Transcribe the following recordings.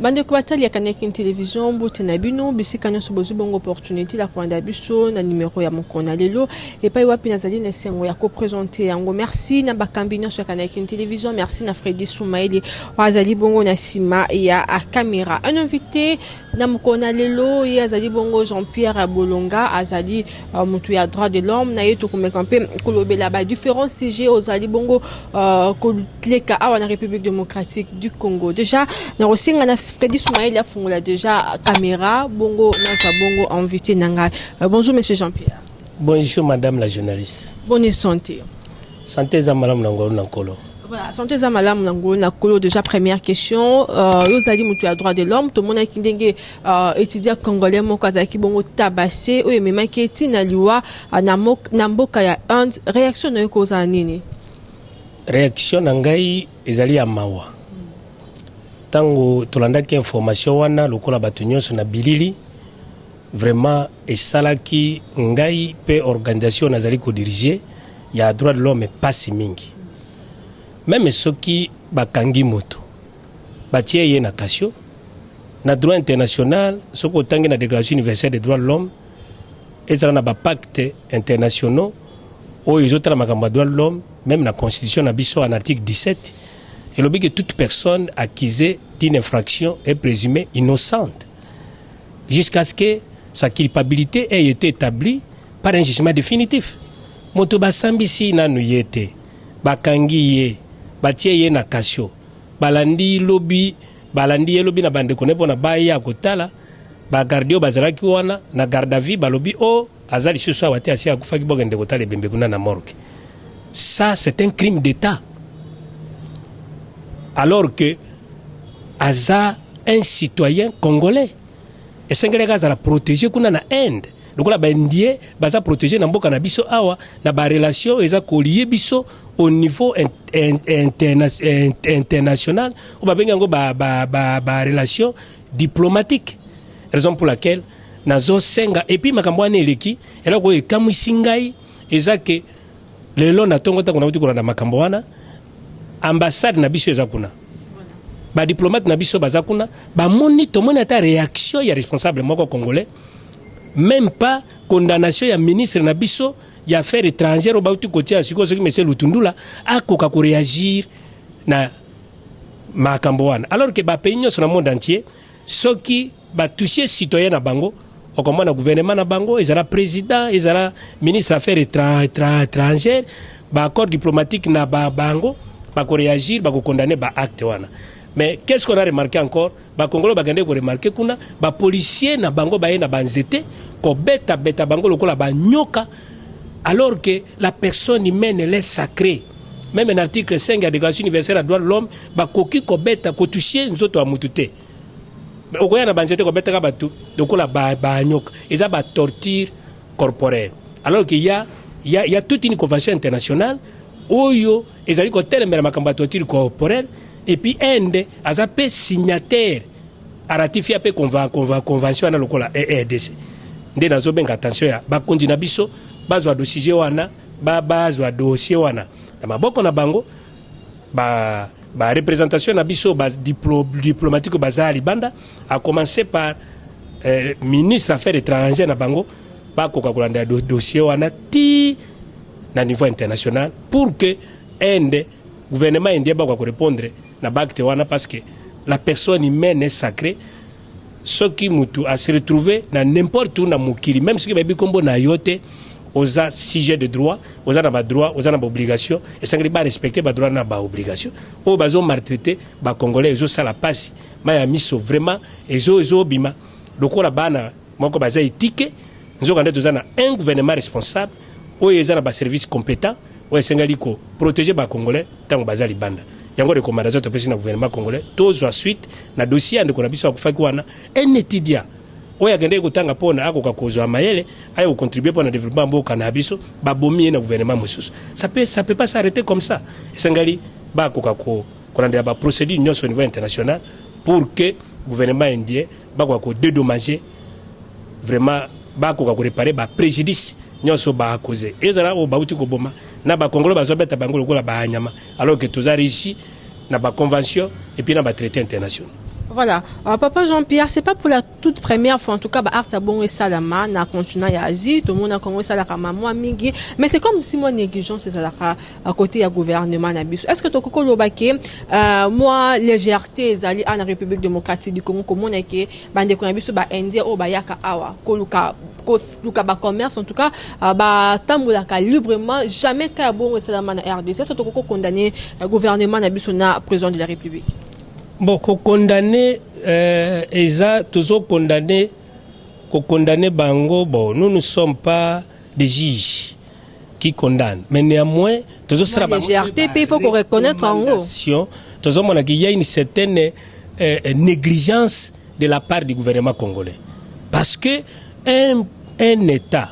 Bandeko batali ya Kaniakin Television, mbote na bino bisika nyonso bozwi bongo opportunité ya kolanda biso na numero ya mokolo na lelo, epai wapi nazali na esengo ya kopresente yango. Merci na bakambi nyonso ya Kaniakin Television, merci na Fredi Sumaili oyo azali bongo na nsima ya caméra. Un invité na mokolo na lelo, ye azali bongo Jean-Pierre Bolonga, azali motu ya droit de l'homme. Na ye tokomeka mpe kolobela ba différents sujets ozali bongo koleka awa na République démocratique du Congo. Déjà nakosenga na Fredi Sumaili afungola déjà caméra, bongo nazwa bongo invité na ngai. Bonjour monsieur Jean-Pierre. Bonjour madame la journaliste. Bonne santé? Santé eza malamu na ngolu na Nkolo. Voilà, santé eza malamu na ngolu na Nkolo. Déjà première question, ozali moto ya droit de l'homme. Tomonaki ndenge étudiant congolais moko azalaki bongo tabassé, oyo ememaki etina liwa na mboka ya Inde. Réaction na yo kozala nini? Réaction na ngai ezali ya mawa. Ntango tolandaki information wana lokola bato nyonso na bilili, vraiment esalaki ngai mpe organisation nazali kodiriger ya droit de l'homme epasi mingi. Même soki bakangi moto, batie ye na cachot, na droit international, soki otangi na Déclaration universelle des droits de l'homme, ezala na bapacte internationaux oyo ezotala makambo ya droit de l'homme, même na constitution na biso, en article 17 elobi que toute personne accusée d'une infraction est présumée innocente jusqu'à ce que sa culpabilité ait été établie par un jugement définitif. Moto basambisi nanu ye te, bakangi ye, batie ye na cachot, balandi lobi, balandi ye lobi na bandeko ne mpona baya kotala. Bagarde oyo bazalaki wana na garde à vue balobi o aza lisusu awa te, asi akufaki, bokende kotala ebembe kuna na morgue. Ça, c'est un crime d'État, alors que aza un citoyen congolais. Esengelaki azala protégé kuna na Inde lokola baindien baza protégé na mboka na biso awa, na barelation eza kolier biso au niveau international oyo babengi yango barelation diplomatique. Raison pour laquelle nazosenga. Et puis makambo wana eleki, eloko oyo ekamwisi ngai eza ke lelo na ntongo, ntango nauti kolanda makambo wana, ambassade na biso eza kuna, badiplomate na biso baza kuna, bamoni, tomoni ata réaction ya responsable moko congolais, même pas condamnation ya ministre na biso ya affaires étrangères oyo bauti kotia sikoyo, soki monsieur Lutundula, akoka koréagir na makambo wana, alors que bapays nyonso na monde entier, soki batouche citoyen na bango, okomona gouvernement na bango, ezala président, ezala ministre affaires étrangères, baaccord diplomatique na bango, bakoréagir, bakokondamner baacte wana. Mais qu'est-ce qu'on a remarqué encore? Bakongolo bakende koremarquer kuna bapolicier na bango baye na banzete kobetabeta bango lokola banyoka, alors que la personne humaine, elle est sacrée. Même un article 5 ya Déclaration universelle ya droit de l'homme, bakoki kobeta, kotouche nzoto ya mutu te. Okoya na banzete kobetaka bato lokola banyoka, eza batorture corporelle, alors qu'il y a toute une convention internationale oyo ezali kotelemela makambo ya torture corporelle. Et puis Inde aza mpe signataire, aratifier mpe convention wana lokola RDC. Nde nazobenga attention ya bakonzi na biso, bazwa dossier wana, bazwa dossier wana na maboko na bango. Ba ba représentation na biso diplomatique baza libanda, à commencer par ministre affaires étrangères na bango, bakoka kolanda dossier wana ti na niveau international pour que Inde, gouvernement indien bakoka korépondre na baacte wana, parce que la personne humaine est sacrée. Soki mutu ase retrouver na n'importe où na mokili, même soki bayebi nkombo na yo te, oza sujet de droit, oza na badroit, oza na baobligation. Esengeli barespecte badroit na baobligation. Oyo bazomaltraite bacongolais, ezosala mpasi, mai ya miso vraiment ezobima lokola bana moko baza etike. Nzoka nde toza na un gouvernement responsable oyo eza na baservice compétent oyo esengeli koprotéger bacongolais ntango baza libanda. Yango recommandation topesi na gouvernement congolais, tozwa suite na dossier ya ndeko na biso akufaki wana, un étudiant oyo akendeki kotanga mpona akoka kozwa mayele, aya kocontribue mpona développement mboka na biso. Babomi ye na gouvernement mosusu. Ça peut pas s'arrêter comme ça. Esengeli bakoka kolandela baprocédure nyonso au niveau international pour que gouvernement indien bakoka kodédommager vraiment, bakoka koréparer bapréjudice nyonso bacauser, ezala oyo bauti koboma na bakongolo, bazobeta bango lokola banyama, alors que toza régi na baconvention et puis na batraité internationaux. Voilà. Papa Jean-Pierre, c'est pas pour la toute première fois, en tout cas, ba acte bongo esalama na continent ya Asie, tout le monde a Congo esalaka mwa mingi, mais c'est comme si mwa négligence ezalaka à côté ya gouvernement na biso. Est-ce que tokoki koloba ke mwa légèreté ezali na République démocratique du Congo, komona ke bandeko na biso ba Indien oyo bayaka awa koluka koluka ba commerce, en tout cas batambolaka librement, jamais cas ya bongo esalama na RDC? Est-ce que tokoki condamner gouvernement na biso na président de la République? Bon, kokondamner eza tozokondamner, kokondamner bango, bon, nous ne sommes pas des juges qui condamnent, mais néanmoins tozosala légèreté mpe il faut qu'on reconnaître yango. Tozomona qu'il y a une certaine négligence de la part du gouvernement congolais, parce que un état,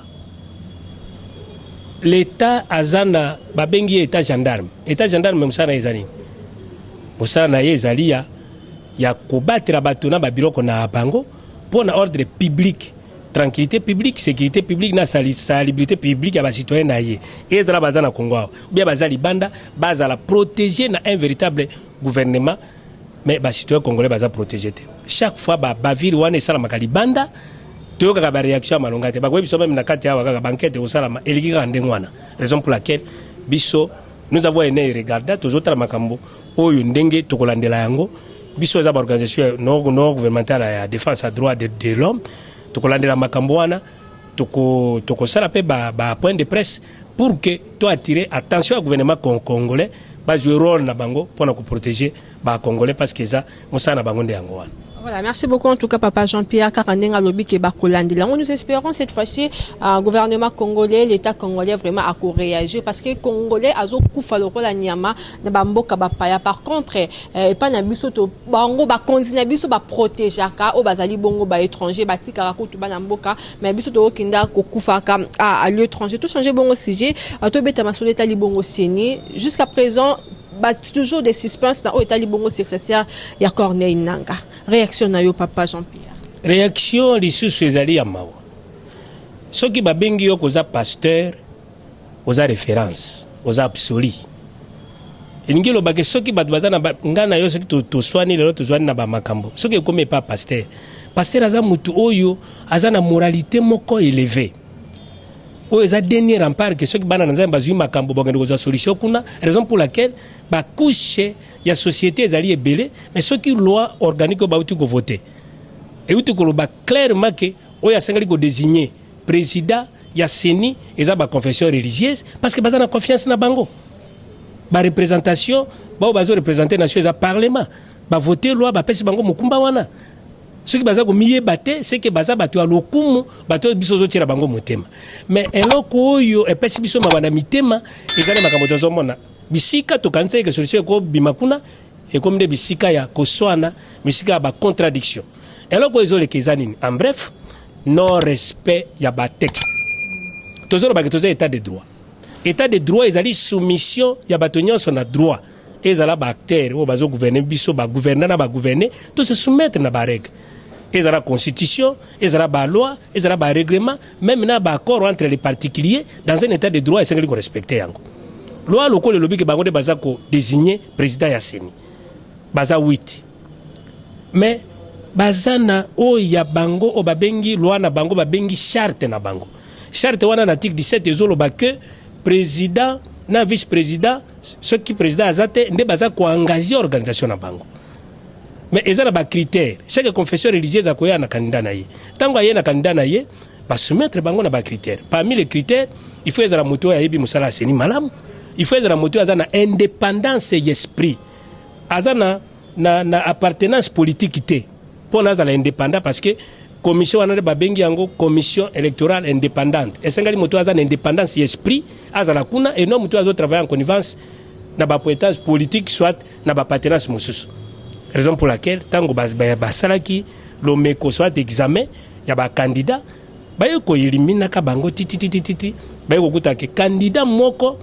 l'état aza na babengi ye état gendarme. État gendarme, mosala na ye eza nini? Mosala na ye ezali ya kobatela bato na babiloko na bango mpo na ordre public, tranquillité publique, sécurité publique na salubrité publique ya bacitoyen na ye. Ezala baza na Congo awa ou bien baza libanda, bazala protégé na un véritable gouvernement. Mais bacitoyen congolais baza protégé te. Chaque fois bavire wana esalamaka libanda, toyokaka baréaction ya malonga te. Bakoyebi biso même na kati awa kaka baenquête ekosalama, eliki kaka ndenge wana. Raison pour laquelle biso, nous avons un œil regardant, tozotala makambo oyo ndenge tokolandela yango. Biso eza baorganisation non gouvernementale ya défense ya droit de l'homme. Tokolandela makambo wana, tokosala mpe ba point de presse pour que toattirer attention ya gouvernement congolais, bazwe rôle na bango mpona koprotéger bacongolais, parce que eza mosala na bango nde yango wana. Voilà, merci beaucoup en tout cas, Papa Jean-Pierre kaka ndenge alobi ke bakolandela yango. Nous espérons cette fois-ci gouvernement congolais, l'État congolais vraiment akoréagir, parce que congolais azokufa lokola nyama na bamboka bapaya. Par contre, epai na biso to bango bakonzi na biso baprotégeaka oyo bazali bongo baétranger, batikaka kutu bana mboka, mais biso tokokenda kokufaka à l'étranger. Tochange bongo sujet, tobeta masolo etali bongo CENI. Jusqu'à présent ba, toujours des suspens na oyo etali bongo successeur ya Corneille Nanga. Réaction na yo, Papa Jean-Pierre? Réaction lisusu ezali ya mawa. Soki babengi yo koza pasteur, oza référence, oza absolu, elingi elobake soki bato baza na ngai na yo, soki toswani lelo, tozwani na bamakambo, soki ekomi epa pasteur, pasteur aza mutu oyo aza na moralité moko élevé, oyo eza dernier rempart ke soki bana na Nzambe bazwi makambo, bakende kozwa solution kuna. Raison pour laquelle bacouche ya société ezali ebele. Mais soki loi organique oyo bauti kovote euti koloba clairement ke oyo asengeli kodésigner président ya CENI eza baconfession religieuse, parce que baza na confiance na bango, bareprésentation bao bazoreprésente nation eza parlement, bavote loi, bapesi bango mokumba wana. Soki baza komiyeba te, seke baza bato ya lokumu, bato oyo biso ozotiela bango motema. Mais eloko oyo epesi biso mawa na mitema ezali makambo tozomona. Bisika tokanisa eke solution ekobima kuna, ekomi nde bisika ya koswana, bisika ya bacontradiction. Eloko oyo ezoleka eza nini? En bref, non respect ya batexte. Tozolobaki toza état de droit. État de droit ezali soumission ya bato nyonso na droit. Ezala baacteur oyo bazogouverne biso, bagouvernant na bagouverne, tose soumettre na barègle, ezala constitution, ezala baloi, ezala barèglement, même na baaccord entre les particuliers. Dans un état de droit, esengeli korespecte yango. Loi lokola elobi ke bango nde baza kodésigne président ya CENI, baza 8, mais baza na oyo ya bango oyo babengi loi na bango, babengi charte na bango. Charte wana na article 17 ezoloba ke président na vice président, soki président aza te, nde baza koengage organisation na bango. Mais eza na bacritère. Chaque confession religieuse akoya na candidat na ye. Ntango aye na candidat na ye, basoumettre bango na bacritère. Parmi les critères, il faut ezala moto oyo ayebi mosala ya CENI malamu, il faut ezala moto oyo aza na indépendance y'esprit, aza na appartenance politique te, mpo na azala indépendant, parce que commission wana nde babengi yango commission électorale indépendante. Esengeli moto aza na indépendance y'esprit azala kuna, et non moto azotravaille en connivence na bapointage politique, soit na baappartenance mosusu. Raison pour laquelle ntango basalaki lomeko, soit examen ya bacandidat, baye koeliminaka bango tititititi, baye kokuta ke candidat moko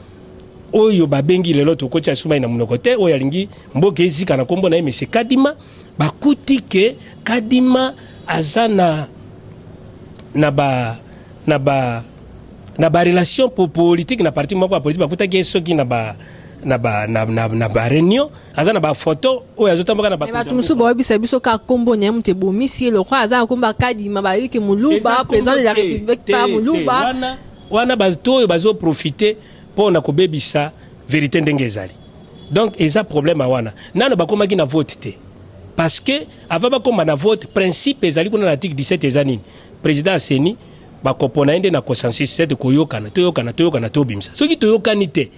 oyo babengi lelo, tokotia sumai na monoko te, oyo alingi mboka ezika na nkombo na ye, monsieur Kadima, bakuti ke Kadima aza na ba na barelation politique na parti moko ya politique. Bakutaki ye soki na ba na ba na, na, na ba réunion, aza na ba photo oyo azotamboka na bato mosusu. Bayebisa biso kaka nkombo na ye moto ebomisi ye, lokwa aza na nkombo Akadima, bayebiki Moluba, président de la République pa Moluba. Wana bato oyo bazoprofite mpo na kobebisa vérité ndenge ezali. Donc eza problème wana, nano bakomaki na vote te, parce que avant bakóma na vote, principe ezali kuna na article 17. Eza nini? Président ya CENI bakopona ye nde na consensus, sete koyokana, toyokana, toyokana, tobimisa. Soki toyokani te,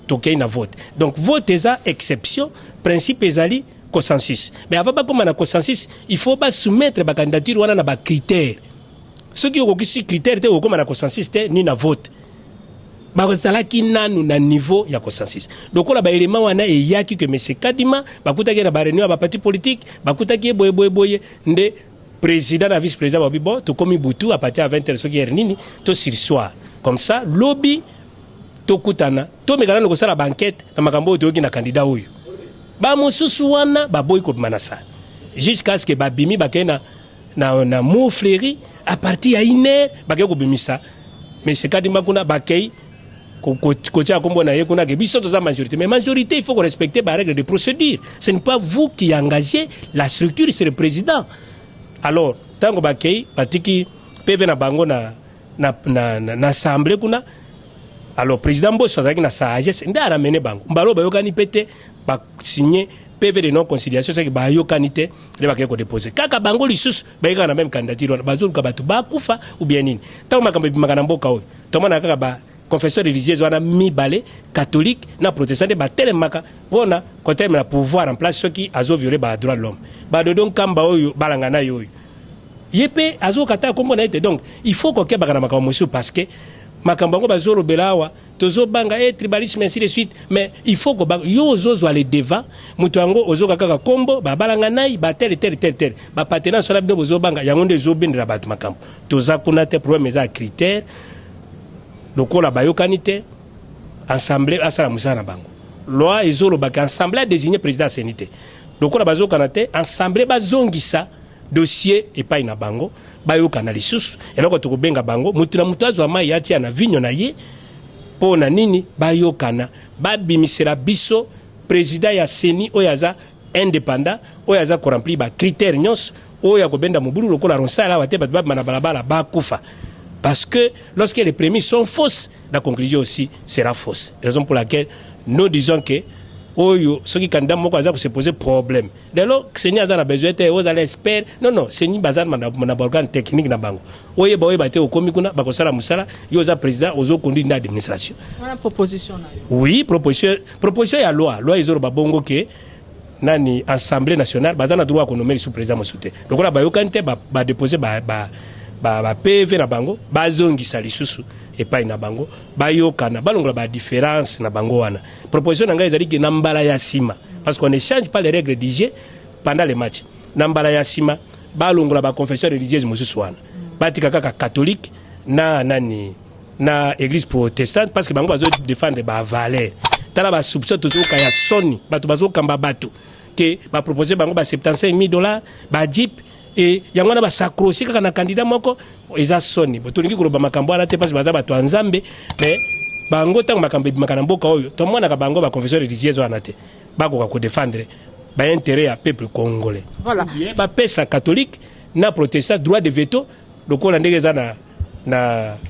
tokei na vote. Donc vote eza exception, principe ezali consensus. Mais avant bakóma na consensus, il faut basoumettre bacandidature wana na bacritère. Soki okokisi critère te, okóma na consensus te ni na vote. Bazalaki nanu na niveau ya consensus. Lokola baélément wana eyaki ke monsieur Kadima bakutaki ye na baréunion ya baparti politique, bakutaki ye boye boye boye, nde président na vice président babi: bon, tokomi butu, à partir ya 20 heures, soki heure nini, to sursoir comme ça, lobi tokutana, tomeka nano kosala baenquête na makambo oyo toyoki na candidat oyo. Bamosusu wana baboyi kobima na salle jusqu'à ce que babimi, bakei na Mont Fleury. À partir ya 1 heure, bakei kobimisa monsieur Kadima kuna, bakei kotia kombo na ye kuna ke biso toza majorité. Mais majorité, il faut respecter ba règle de procédure. Ce n'est pas vous qui engagez la structure, c'est le président. Alors ntango bakei, batiki PV na bango na assemblée kuna. Alors président Mboso azalaki na sagesse nde aramener bango. Mbala oyo bayokani mpe te, basigné PV de non conciliation, seke bayokani te, nde bakei kodépose kaka bango lisusu, bayei kaka na même candidature wana. Bazoluka bato bakufa ou bien nini? Ntango makambo ebimaka na mboka oyo, tomona kaka ba confession religieuse wana mibale, catholique na protestant, nde batelemaka mpona kotelemela pouvoir en place soki azoviole ba droit de l'homme. Badodo Nkamba oyo balanga na ye oyo, ye mpe azokoka ta kombo na ye te. Donc il faut kokebaka na makambo mosusu, parce que makambo yango bazolobela awa, tozobanga e tribalisme, ainsi de suite. Mais il faut kobanga, yo ozozwa le devant, moto yango ozoka kaka kombo babalanga nai batel tel tel tel bapartenance wana. Bino bozobanga yango nde ezobendela bato makambo. Toza kuna te. Problème eza ya critère. Lokola bayokani te, assemblée asala mosala na bango. Loi ezolobaka assemblée adésigne président ya CENI te. Lokola bazokana te, assemblée bazongisa dossier epai na bango, bayokana lisusu. Eloko tokobenga bango, motu na motu azwa mai atia na vinyo na ye. Mpo na nini? Bayokana, babimisela biso président ya CENI oyo aza indépendant, oyo aza koremplir bacritère nyonso, oyo akobenda mobulu lokola Ronsard awa te, bato babima na balabala bakufa. Parce que lorsque les prémices sont fausses, la conclusion aussi sera fausse. Raison pour laquelle nous disons que oyo soki candidat moko aza kose poser problème lelo, CENI aza na besoin te ozala expert. Non, non, CENI baza na baorgane technique na bango. Oyeba, oyeba te, okomi kuna, bakosala mosala. Yo oza président, ozoconduire nde administration. Wana proposition na yo? Oui, proposition ya loi. Loi ezoloba bongo ke nani, Assemblée nationale baza na droit ya konommer lisusu président mosusu te. Lokola bayokani te, badépose ba PV na bango, bazongisa lisusu epai na bango, bayokana, balongola badifférence na bango wana. Proposition na ngai ezali ke na mbala ya nsima, parce qu'on ne change pas les règles du jeu pendant le match, na mbala ya nsima balongola baconfession religieuse mosusu wana, batika kaka catholique na nani, na église protestante, parce que bango bazodéfendre bavaleur. Tala basoupçon tozoyoka ya soni, bato bazokamba bato ke bapropose bango ba 75 000 $, bajeep e yango wana, bas'accroche kaka na candidat moko. Eza soni. Bo tolingi koloba makambo wana te, parce baza bato ya Nzambe. Mais bango, ntango makambo ebimaka na mboka oyo, tomonaka bango baconfession religieuse wana te bakoka kodéfendre baintérêt ya peuple congolais. Voilà. Bapesa catholique na protestant droit de veto, lokola ndenge eza na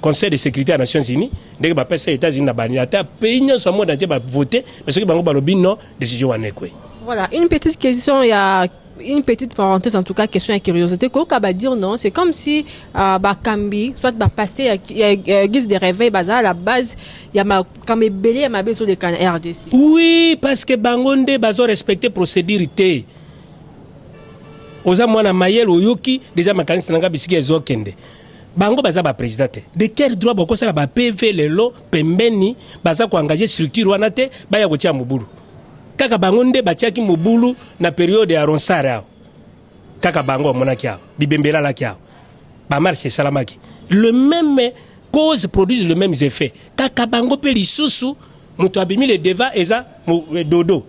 Conseil de sécurité ya Nations unies, ndenge bapesa États-Unis na bani, ata pays nyonso ya monde entier bavote, mais soki bango balobi non, décision wana ekwei. Voilà, une petite question, il y a une petite parenthèse en tout cas, question ya curiosité. Koka ba dire non, c'est comme si bakambi, soit ba pasteur ya église de réveil baza à la base ya makambo ebele ya mabe ezoleka na RDC. Oui, parce que bango nde bazo respecter procédure te. Oza mwana mayele, oyoki déjà makanisi na nga bisika ezokende. Bango baza baprésident te. De quel droit bokosala ba PV lelo pembeni? Baza koengage structure wana te, baya kotia mobulu. Kaka bango nde batiaki mobulu na période ya Ronsard awa. Kaka bango bamonaki awa bibembe elalaki awa, bamarche esalamaki. Le même cause produisent le même effet. Kaka bango mpe lisusu, moto abimi le devant eza Dodo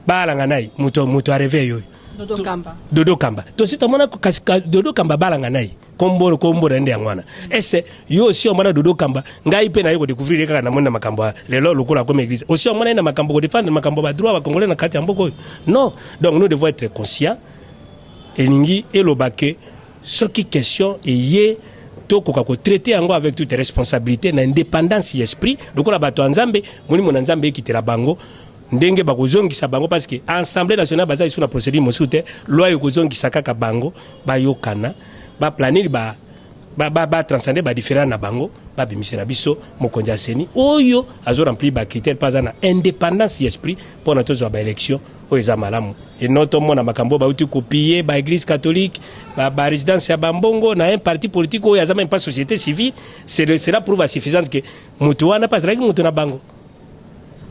baalanga na ye, moto aréveil oyo. Dodo Kamba. Dodo Kamba, tosi tomona kasi Dodo Kamba balanga na ye. Kombo kombo na nde yango wana. Est yo osi omona Dodo Kamba? Ngai mpe naye kodécouvrir ye kaka namoni na makambo ya lelo lokola akomi église. Osi omona ye na makambo kodéfendre makambo ya badroit bacongolais na kati ya mboka oyo? Non. Donc nous devons être conscients. Elingi eloba ke soki question eye, tokoka kotraiter yango avec toute responsabilité, na indépendance ya esprit, lokola bato ya Nzambe. Molimo na Nzambe ekitela bango ndenge bakozongisa bango, parce que Assemblée nationale baza lisusu na procédure mosusu te. Loi ekozongisa kaka bango, bayokana, baplanir, batranscende badifférend na bango, babimisela biso mokonzi ya CENI oyo azoremplir bacritère mpe aza na indépendance ya esprit, mpona tozwa baélection oyo eza malamu. Eno tomona makambo oyo bauti kopiller baéglise catholique, barésidence ya bambongo na un parti politique oyo aza même pas société civile. Cela prouve à suffisante ke moto wana mpe azalaki moto na bango.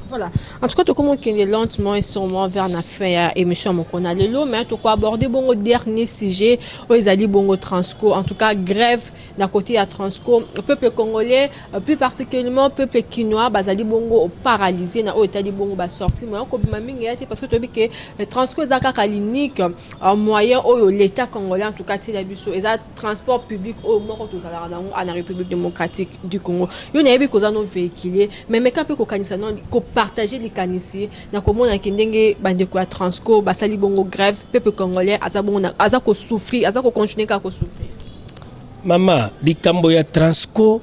Voilà. En tout cas, tout comme on lentement et sûrement vers la fin ya émission moko na lelo, mais toko aborder bongo dernier sujet oyo ezali bongo Transco. En tout cas, grève d'un côté à Transco, le peuple congolais, plus particulièrement peuple kinois, bazali bongo paralysé na oyo etali bongo ba sortie, mais ko bima mingi te, parce que toyebi que Transco eza kaka l'unique moyen oyo l'État congolais en tout cas tiela biso, eza transport public oyo moko tozalaka nango na République démocratique du Congo. Yo nayebi koza no véhiculé, mais meka mpe kokanisa no kopartager likanisi na komonaki ndenge bandeko ya Transco basali bongo grève, peuple congolais aza bongo aza kosouffrir, aza kocontinue kaka kosouffrir. Mama, likambo ya Transco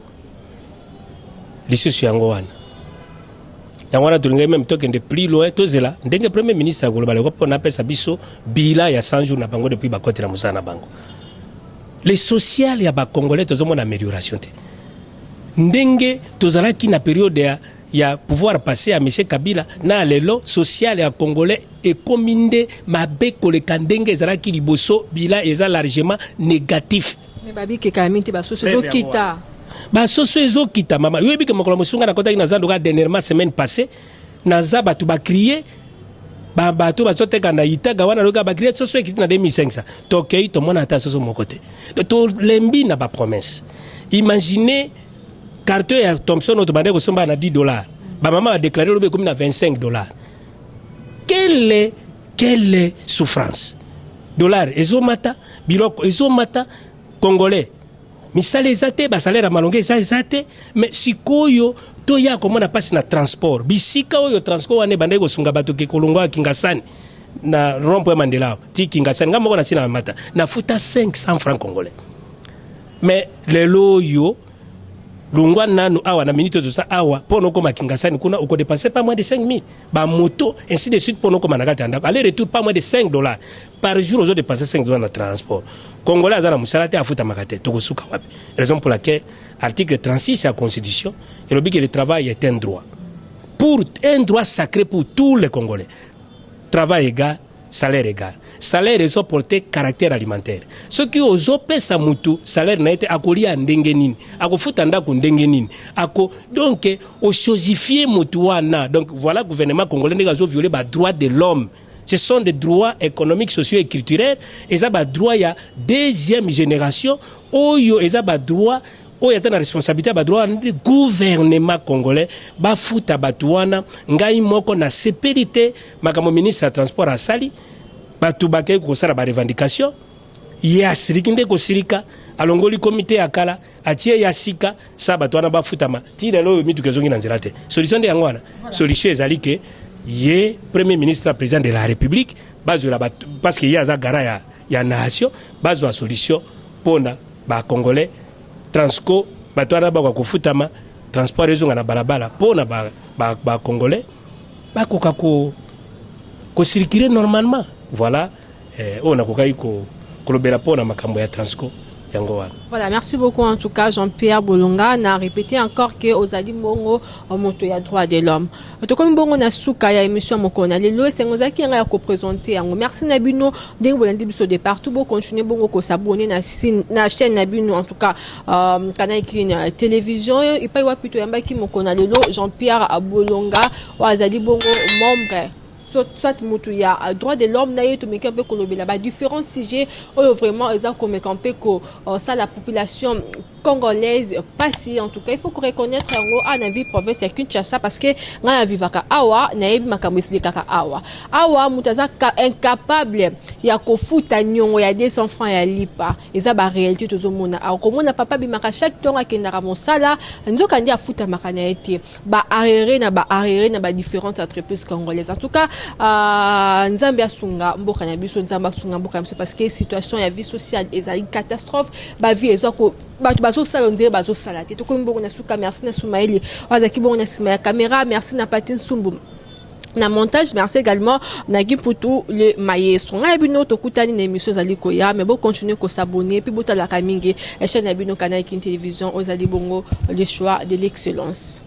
lisusu yango wana, yango wana tolingai même tokende plus loin. Tozela ndenge premier ministre akoloba leko mpo napesa biso bilan ya 100 jours na bango depuis bakoti na mosala na bango. Le social ya bacongolais, tozomona amélioration te. Ndenge tozalaki na période ya pouvoir passé ya monsieur Kabila na lelo, social ya congolais ekomi nde mabe koleka ndenge ezalaki liboso. Bilan eza largement négatif. Mais babikeka mingi te, basoso ezokita. Basoso ezokita. Mama, yoyebi ke mokolo mosusu ngai nakotaki na zando kaka dernièrement, semaine passée, naza bato bacrier, bato bazoteka na itaga wana, loka bacrier soso ekiti na 2500. Tokei, tomona ata soso moko te. Tolembi na bapromesse. Imagine carton ya Thomson oyo tobandaki kosomba na 10 $, bamama badéclarer lobi ekomi na 25 $. Quelle souffrance! Dollar ezomata, biloko ezomata, congolais misala eza te, basalaire ya malongo eza te. Mais sikoyo toya komona mpasi na transport. Bisika oyo transport wana ebandaki kosunga bato ke kolongwa ya Kingasani na rond point Mandela awa ti Kingasani, nga moko na ntina mata nafuta 500 francs congolais. Mais lelo oyo, longwa nanu awa na minute toza awa, mpo na okóma Kingasani kuna, okodépenser pas moins de 5000. Bamoto, ainsi de suite, mpo na okóma na kati ya ndako, aller retour, pas moins de 5 $ par jour. Ozodépenser 5 $ na transport. Congolais aza na mosala te, afutamaka te, tokosuka wapi? Raison pour laquelle article 36 ya Constitution elobi que le travail est un droit, pour un droit sacré pour tous les Congolais. Travail égal, salaire égal. Salaire ezoporte caractère alimentaire. Soki ozopesa mutu salaire na ye te, akolia ndenge nini? Akofuta ndako ndenge nini? Ako donc ochosifier mutu wana. Donc voilà, gouvernement congolais ndenge azoviole badroit de l'homme. Ce sont des droits économiques, sociaux et culturels. Eza badroit ya deuxième génération oyo eza badroit oyo ata na responsabilité ya badroit wana nde gouvernement congolais bafuta bato wana. Ngai moko nasepeli te makambo ministre ya transport asali. Bato bakei kosala barevendication, ye asiliki nde kosilika, alongoli komite ya kala, atie ya sika sa bato wana bafutama. Ti lelo oyo mituka ezongi na nzela te. Solution nde yango wana. Solution ezali ke ye premier ministre, président de la République, bazwela bato, parce que ye aza garant ya nation, bazwa solution mpona bacongolais. Transco, bato wana bakoka kofutama, transport ezonga na balabala mpona bacongolais ba bakoka kocirculer normalement. Voilà oyo nakokaki kolobela mpona makambo ya Transco, yango wana. Voilà, merci beaucoup en tout cas Jean-Pierre Bolonga. Na répété encore que ozali bongo moto ya droit de l'homme. Tokomi bongo na suka ya émission moko na lelo. Esengo ozalaki yanga ya koprésenter yango. Merci na bino ndenge bolandi biso de partout. Bocontinue bongo kos'abonner na chaîne na bino, en tout cas Canal Kin Télévision, epai wapi toyambaki moko na lelo Jean-Pierre Bolonga oyo azali bongo membre soit moto ya droit de l'homme. Na ye tomeki mpe kolobela ba différents sujets oyo vraiment eza komeka mpe kosala population. Congolaise pasi en tout cas il faut reconnaître yango awa na ville province ya Kinshasa parce que ngai na vivaka awa, nayebi makambo esilekaka awa. Awa moto aza incapable ya kofuta niongo ya 200 francs ya lipa. Eza ba réalité tozomona awa. Komona papa abimaka chaque ntongo, akendaka mosala, nzoka nde afutamaka na ye te, ba arriérés na ba arriérés na ba différentes entreprises congolaises. En tout cas, Nzambe asunga mboka na biso, Nzambe asunga mboka na biso, parce que situation ya vie sociale ezali catastrophe. Bavie eza ko bato bazosala ondire bazosala te. Tokomi bongo na suka. Merci na Sumaeli oyo azalaki bongo na nsima ya caméra, merci na Pati Nsumbu na montage, merci également na Gimputu le maestro. Ngai bino tokutani na émission ezali koya, mais bocontinue kos'abonner puis botalaka mingi chaîne ya bino, Canal Kin Télévision, oyo ezali bongo le choix de l'excellence.